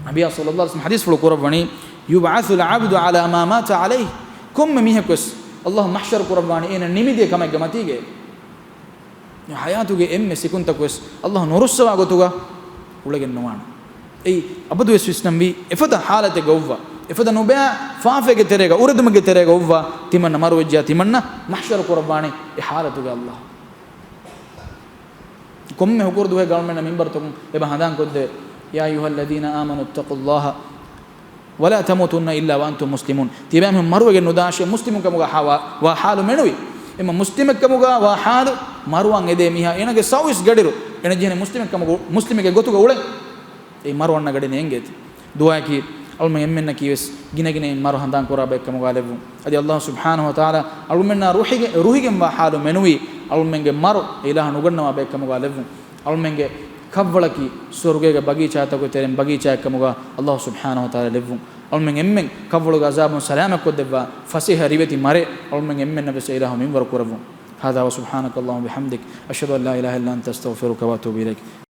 ނަބިއްޔާ ޞައްލައްލާހު ޢަލައިހި ވަސައްލަމަ ޙަދީޘްފުޅު ކުރައްވަނީ، "يبعث العبد على ما مات عليه." ކޮންމެ މީހަކުވެސް ﷲ މަޙްޝަރު ކުރައްވާނީ އޭނަ ނިމިދިޔަ ކަމެއްގެ މަތީގައޭ. ޙަޔާތުގެ އެންމެ ސިކުންތަކުވެސް ﷲ ނުރުއްސަވާ ގޮތުގަ އުޅެގެން ނުވާނެ. އެއީ އަބަދުވެސް ވިސްނަންވީ އެފަދަ ޙާލަތެއްގަ އޮއްވާ، އެފަދަ ނުބައި ފާފައެއްގެ ތެރޭގަ، އުރެދުމެއްގެ ތެރޭގަ އޮއްވާ ތިމަންނަ މަރުވެއްޖެޔާ ތިމަންނަ މަޙްޝަރު ކުރައްވާނެ އެ ޙާލަތުގަ ﷲ. ކޮންމެ ހުކުރު ދުވަހެއްގަ އަޅުމެންނަށް މިންބަރުތަކުން އެބަ ހަނދާންކޮށްދޭ، "يا أيها الذين آمنوا اتقوا الله ولا تموتن إلا وأنتم مسلمون." ތިޔަބައިމީހުން މަރުވެގެން ނުދާށޭ، މުސްލިމުން ކަމުގަ ހާ-، ވާ، ވާ ޙާލު މެނުވީ. އެމަ މުސްލިމެއް ކަމުގަ ވާ ޙާލު، މަރުވާން އެދޭ މީހާ އޭނަގެ ސައުވީސް ގަޑިއިރު އޭނަ ޖެހޭނެ މުސްލިމެއް ކަމުގަ، މުސްލިމެއްގެ ގޮތުގަ އުޅެން. އެ މަރު އަންނަ ގަޑި ނޭނގޭތީ. ދުޢާއަކީ، އަޅުމެން އެންމެންނަކީވެސް ގިނަގިނައިން މަރު ހަނދާންކުރާ ބައެއްކަމުގަ ލެއްވުން. އަދި ﷲ ސުބްޙާނަހޫ ވަތަޢާލާ އަޅުމެންނާ ރުހިގެ-، ރުހިގެންވާ ޙާލު މެނުވީ، އަޅުމެންގެ މަރު އެ އިލާހު ނުގަންނަވާ ބައެއްކަމުގަ ލެއްވުން. އަޅުމެންގެ ކަށްވަޅަކީ ސުވަރުގޭގެ ބަގީޗާތަކުގެ ތެރެއިން ބަގީޗާއެއްކަމުގަ ﷲ ސުބްޙާނަހޫ ވަތަޢާލާ ލެއްވުން. އަޅުމެން އެންމެން ކަށްވަޅުގެ ޢަޛާބުން ސަލާމަތްކޮށްދެއްވާ ފަސޭހަ ރިވެތި މަރެއް އަޅުމެން އެންމެންނަށްވެސް އެ އިލާހު މިންވަރު ކުރެއްވުން. هذا وسبحانك اللهم وبحمدك، أشهد أن لا إله إلا أنت، أستغفرك وأتوب إليك.